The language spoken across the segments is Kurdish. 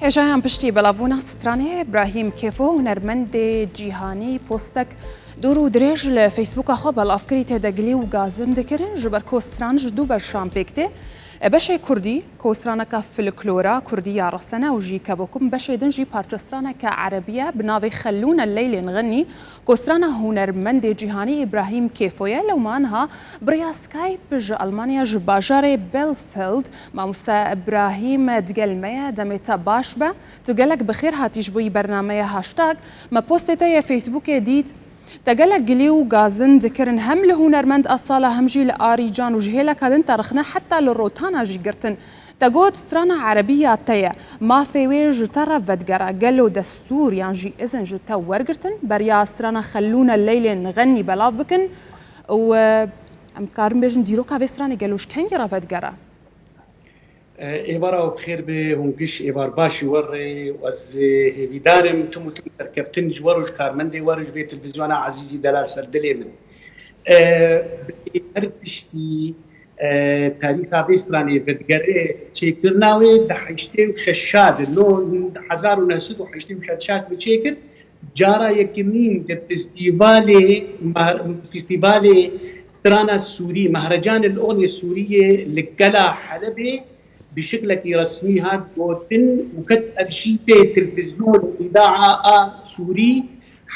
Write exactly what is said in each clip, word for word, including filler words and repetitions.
Hêjayan piştî belavbûna stranê Îbrahîm Kêfo, hunermendê cîhanî, postek dûr û dirêj li Facebooka xwe belav kirî, tê de gilî û gazin dikirin, ji ber ku stran ji du beşan pêk tê. E, beşê kurdî, ku straneke folklora kurdî ya resene û jî kevokim, beşê din jî parçe straneke erebî ye, bi navê Xellûne Leylên Xenî, ku strana hunermendê cîhanî Îbrahîm Kêfo ye, lewma niha bi riya Skype ji Almanya, ji bajarê Bielefeld. Mamoste Îbrahîm, digel me ye, demê te baş be. Tu gelek bi xêr hatî ji bo yî bernameya Hashtag. Me postê te yê Facebookê dît. Te gelek gilî û gazin dikirin hem li hunermend Asala hem jî li Arî Can û ji hêleka din te rexne heta li rotana jî girtin. Te got strana erebî ya te ye. Mafê wê ji te re vedigere. Gelo destûr yan jî izin ji te wergirtin? Beriya strana Xellûne Leylên Xenî belav bikin û, e, em dikarin bêjin dîroka vê stranê gelo ji kengî re vedigere? Êvara we bi xêr be, hûn giş êvar baş ji we re û ez, e, hêvîdar im tim û tim serkeftin ji we re û ji karmendê we re ji vê televîzyona ezîzî delal ser dilê min. E, bi her tiştî, e, tarîxa vê stranê vedigere çêkirina wê di heştê û şeşa de, no, hezar û neh sed û heştê û şeş de çêkir. Cara yekemîn di festîvalê, ma-, festîvalê strana Sûrî, Mehrecanê Loxnê Sûriyê li Kela Helebê bi şiklekî resmî hat gotin û ket erşîfê televîzyon û îdaa a Sûrî.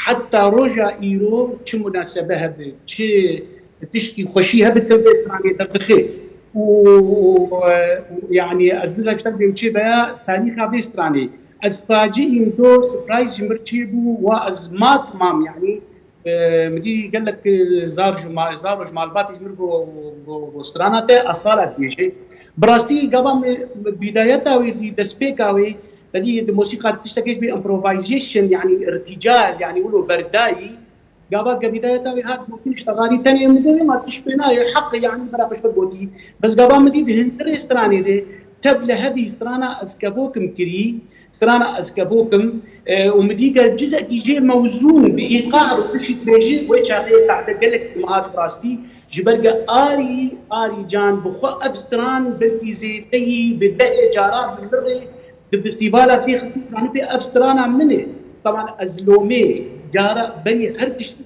Heta roja îro çi munasebe hebe, çi tişkî xweşî hebe, tim vê stranê derdixe. Û, û, û, yanî ez nizanim tiştek bê çi veya tarîxa vê stranê. Ez faciîm do, surprise ji mir çêbû, wa ez mat mam, yanî, e, min dî gelek, e, zar ji ma-, zar û ji malbatê ji mir go, go, go strana te Asala dibêje. Bi rastî gava min bîdayeta wê dî, destpêka wê, te dî di mosîqa tiştekê ji bê improvisation, yanî irtîcal, yanî wilo berdayî, gava ge bîdayeta wê hat gotin, ştexalî tenê min de, ma tişt pê nayê, heq e, yanî bera pişt gotî. Bes gava min dî di hundirê stranê de, tev li hevî strana Ez Kevokim kirî, strana Ez Kevokim, e, û min dî ke cizekî jê mewzûn bi îqar û tiştî dibêjî, wê çaxê tahte gelek dihat rastî, ji ber ke Arî, Arî Can bi xwe ev stran belkî zêdeyî bi dehê cara bi min re di festîvala tê xistî, zanibê ev strana min e. Teban ez lomê cara berî her tiştî.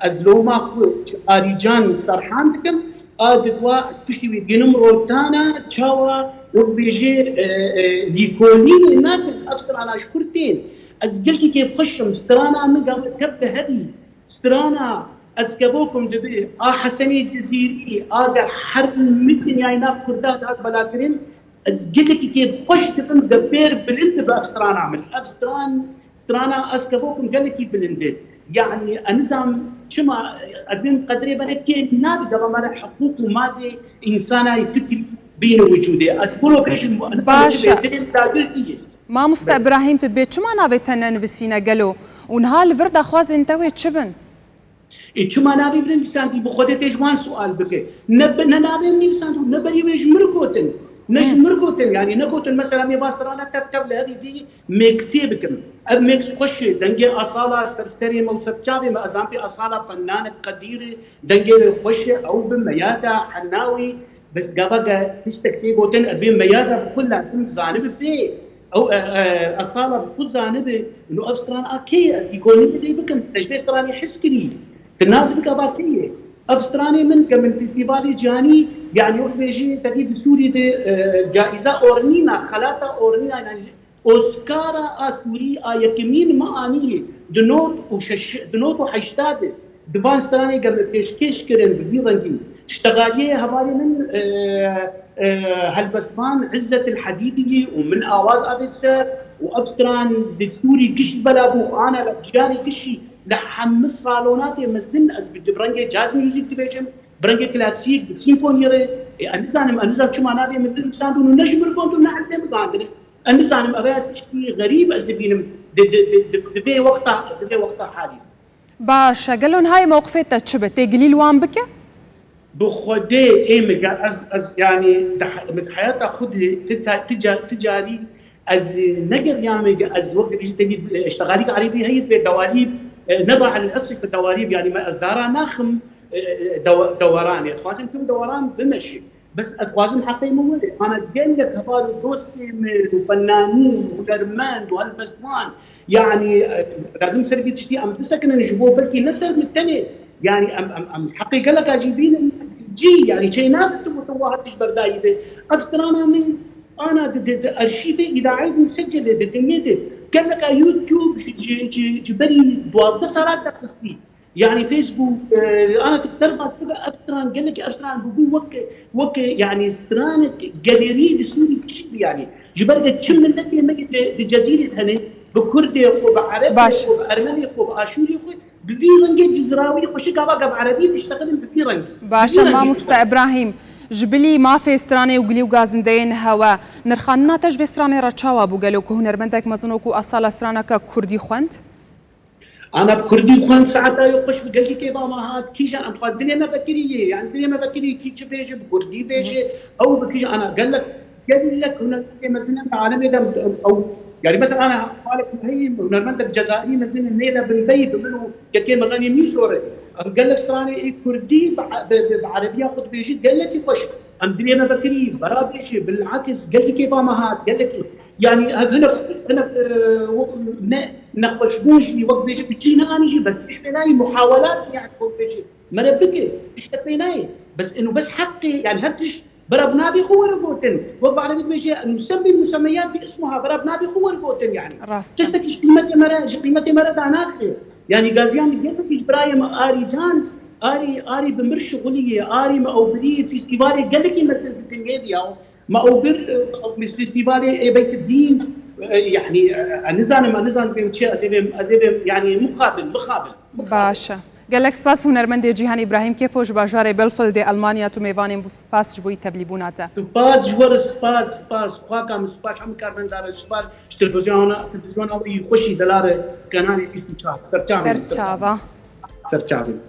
Ez loma xwe ji Arîcan Serhan dikim, a didwa piştî wî diginim rotana çawa wek bêjê, e, e, lîkolînê nakin, ev strana ji kur tên. Ez gelkî kêfxweş im, strana min gava tev li hevî, strana Ez Kevokim dibe, a Hesenê Cizîrî, a ger her min dinyayê nav kurda dihat belakirin, ez gelekî kêfxweş dibim, de pêr bilind dibe ev strana min. Ev stran, strana Ez Kevokim gelekî bilind e. Yanî, ez nizam çima, ez bêm qedrê bere kêm nabe, dema me re hiqûq û mafê însanayê fikrî bîne wicûdê. Ez wilo bêjim, ez Baş e. Bêjim, bêjim, dagirtî ye. Mamoste Belê. Îbrahîm, tu dibê çima navê te nenivîsîne gelo? Û niha li vir daxwazên te wê çi bin? Ê, çima navê min nivîsandî, bi Xwedê tê ji wan sual bike. Ne bi, ne navê min nivîsandî, ne berî wê ji mir gotin. Ne ji Hı. mir gotin, yanî ne gotin, mesela, mêva strana tev tev li hevî vî mêksê bikim. Ev mêks xweş e, dengê Asala ser serê me û ser çavê me, ez an pê Asala fenanek qedîr e, dengê wê xweş e, ew bi meyada, henawî, Bes gava ke tiştek tê gotin, ev bê meyada bi xwe lazim zanibe bê. Ew, e, e, Asala bi xwe zanibe. Û ev stran a kê ye? Ez lîkolînê lê bikim. Te ji vê stranê hez kirî. Te nas bike va kê ye? Ev stranê min ke min festîvalê cîhanî, yanî wek bêjî, te dî di Sûrî de, e, caîza ornîna, xelata ornîna, yanî Oscara a Sûrî a yekemîn me anî di nod û şeş, di nod û heşta de. Di van stranê ger me pêşkêş kirin bi vî rengî. Ştegaliyê hevalê min, e, e, helbestvan Îzzet El Hedîdî û min awaz avêt ser û ev stran di Sûrî giş bela bû, ana li ciyarê gişî li hemî salonatê mezin ez bi, bi rengê jazz music dibêjim, bi rengê klasîk, bi sîmfonî re. Ê, ez nizanim, ez nizanim çima navê min nivîsandin û ne ji mir gotin ne ez lê min gotin. Ez nizanim, ev ya tiştî xerîb ez dibînim di, di, di, di, di vê wexta, di vê wexta halî. Baş e, gelo niha yê mewqifê te çi be? Tê gilî li wan bike? Bi Xwedê ê min, ez, ez, yanî, di he-, min di heyata xwe de ti ta-, ti ca-, ti carî ez, e, negeriyame ke ez wek dibêjî te dî, e, ştexalîk erebî heye, divê dewalîb, e, neba el esrîfe dewalîb, yanî me ez dara naxim, e, e, dewe-, deweranê. Dixwazim tim deweran bimeşe. Bes ez dixwazim heqê min were. Ana gelek heval û dostê min û fennanîn û hunermend û helbestvan, yanî, e, lazim ser vî tiştî em bisekinin ji bo belkî ne ser min tenê. Yanî em, em, em heqê geleka jî bînin cî, yanî çê nabe tu û tu wiha tişt berdayî be. Ev strana min ana di, di, di arşîvê îdaeyê de musecelê di dinyê de. Geleka YouTube ji, ji, ji, ji berî duwazdeh sala derxistî. Yanî Facebook, e, ana tu derbas bibe ev stran, gelekî ev stran bûbû wek, wek, yanî stranek galerî di Sûrî kişî yanî. Ji ber de çi miletê me di, di Cezîrê de hene, bi Kurdê xwe, bi Erebê Baş. xwe, bi Ermenê xwe, bi Aşûrê xwe, bi vî rengê cizrawî xweşik ava gava Erebî diştexilin bi vî rengî. Baş e, Bi vî rengî mamoste diştexilin. Îbrahîm. Ji bilî mafê stranê û gilî û gazindeyên hewe, nirxandina te ji vê stranê re çawa bû? Gelo ku hunermendek mezin wekû Asala straneke kurdî xwend? Ana bi kurdî xwend saeta yo xweş bi gelkî kêfa me hat. Kîjan em xwe dilê me vekirî yê. Yani dilê me vekirî kî çi bêje, bi kurdî bêje, ew bi kîjan ana gelek, gelek hunermendê mezin em di alemê de ew. Yani mesela ana xalek heyî hunermendek cezayirî mezin nêle binbeyî bi min û kekê me Xanî Mîrzo re. Em gelek stranê ê kurdî bi, bi, bi, bi erebiya xwe dibêjî gelekî xweş. Em dilê me vekirî, bera bêje, bilakis gelkî kêfa me hat, gelekî. Yani ev hinek, hinek, e, ne, nexweşbûn jî, wek bêje, bi cî neanî jî, bes tişt pê nayê, muhawelat, yani, wek bêje, mere bike, tiştek pê nayê. Bes ino bes heqê, yani, her tişt bera bi navê xwe were gotin. Wek bi erebî dibêje, nusemmî musemeyat bi ismuha, bera bi navê xwe were gotin, yani. Rast e. Kestek ji qîmetê mere, ji qîmetê mere danaxe. Yani, gaziyan gelekî ji birayê me Arî Can, Arî, Arî bi mir şixuliyê, Arî me ew birî festîvalê gelekî mezin di dinyê de ya. Ma ew bir, e, festîvalê ê Beyt Dîn, e, yani, e, e, nizanim, e, nizanim bêm çi, ez ê bêm, ez ê bêm, yani, mixabin, mixabin, mixabin. Baş e. Gelek spas hunermendê Cîhan Îbrahîm Kêfo ji bajarê Bielefeld ê Elmanya tu mêvanên bû. Spas ji bo yî tevlîbûna te. Spas ji we re, spas, spas. Xaka min spas hemû karmendar e, spas ji televîzyona, televîzyona wî xweşî delal e, kanalê bîst û çar. Serçavê min, Serçava. Serçavê min.